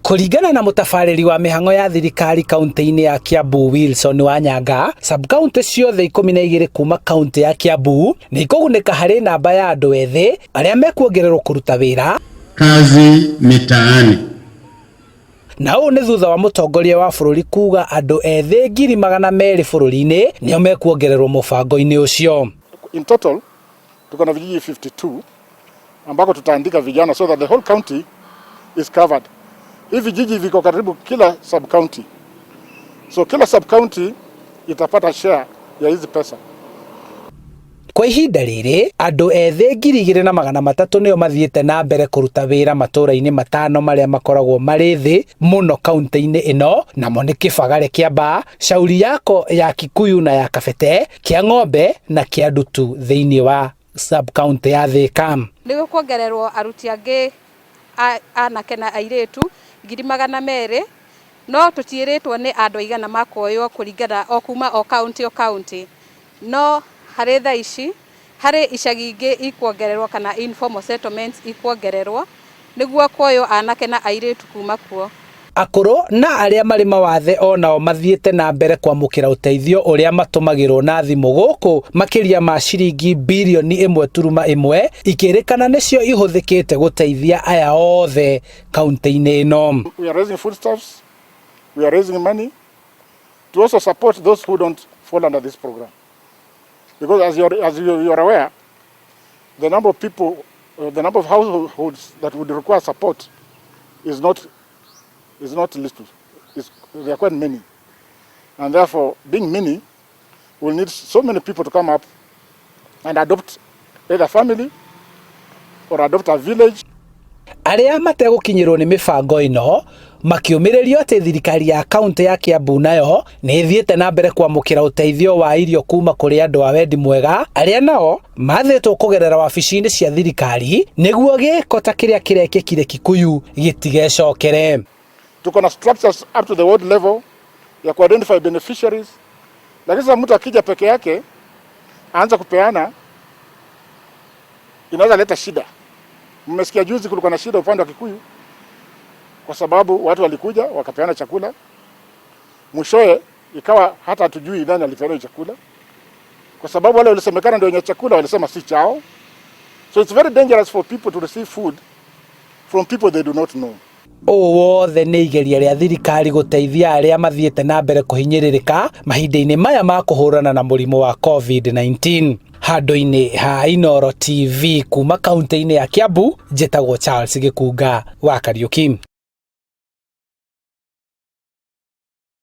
Kũringana na mũtabarĩri wa mĩhang'o ya thirikari kaunti-inĩ ya Kiambu Wilson Wanyanga, sub-county ciothe 12 kuma kaunti ya Kiambu nĩ ikũgunĩka harĩ namba ya andũ ethĩ arĩa mekuongererwo kũruta wĩra Kazi Mitaani. Na ũũ nĩ thutha wa mũtongoria wa bũrũri kuga andũ ethĩ 200,000 bũrũri-inĩ nĩo mekuongererwo mũbango-inĩ ũcio. In total tuko na vijiji 52 ambako tutaandika vijana so that the whole county is covered. Hivi vijiji viko karibu kila sub county, so kila sub county itapata share ya hizi pesa. Kwa ihinda rĩrĩ, andũ ethĩ 2,300 nĩo mathiĩte na mbere kũruta wĩra matũũra-inĩ matano marĩa makoragwo marĩ thĩ mũno kaunti-inĩ ĩno, namo nĩ Kĩbagare Kĩambaa, Shauri Yako ya Kikuyu na ya Kabete, Kĩa Ng'ombe na Kĩa Ndutu thĩinĩ wa sub county ya Thika. Nĩ gũkuongererwo aruti angĩ anake na airĩtu 200,000, no tũtiĩrĩtwo nĩ andũ aigana makuoywo kũringana o kuma o county o county, no harĩ thaa ici harĩ icagi ingĩ ikuongererwo kana informal settlements ikuongererwo nĩguo kuoywo anake na airĩtu kuma kuo. Akũrũ na arĩa marĩ mawathe o nao mathiĩte na mbere kwamũkĩra ũteithio ũrĩa matũmagĩrwo na thimũ gũkũ makĩria ma ciringi 1.1 birioni ikĩrĩkana nĩcio ihũthĩkĩte gũteithia aya othe kaunti-inĩ ĩno. We are raising foodstuffs, we are raising money to also support those who don't fall under this program. Because as you are aware, the number of people, the number of households that would require support is not little. There are quite many. And therefore, being many, we'll need so many people to come up and adopt either family or adopt a village. Arĩa mategũkinyĩrwo nĩ mĩbango ĩno makĩũmĩrĩrio atĩ thirikari ya kaunti ya Kiambu nayo nĩ ĩthiĩte na mbere kwamũkĩra ũteithio wa irio kuma kũrĩ andũ a wendi mwega arĩa nao mathĩtwo kũgerera wabici-inĩ cia thirikari nĩguo gĩko ta kĩrĩa kĩrekĩkire Kikuyu gĩtigecokere. Tuko na structures up to the ward level ya kuidentify beneficiaries, lakini sasa mtu akija peke yake aanza kupeana inaweza leta shida. Mmesikia juzi kulikuwa na shida upande wa Kikuyu kwa sababu watu walikuja wakapeana chakula, mwishowe ikawa hata hatujui nani alipeana chakula, kwa sababu wale walisemekana ndio wenye chakula walisema si chao. So it's very dangerous for people to receive food from people they do not know. Ũũ wothe nĩ igeria rĩa thirikari gũteithia arĩa mathiĩte na mbere kũhinyĩrĩrĩka mahinda-inĩ maya ma kũhũrana na mũrimũ wa COVID-19. Handũ-inĩ ha Inooro TV kuma kaunti-inĩ ya Kiambu, njĩtagwo Charles Gĩkunga wa Kariuki.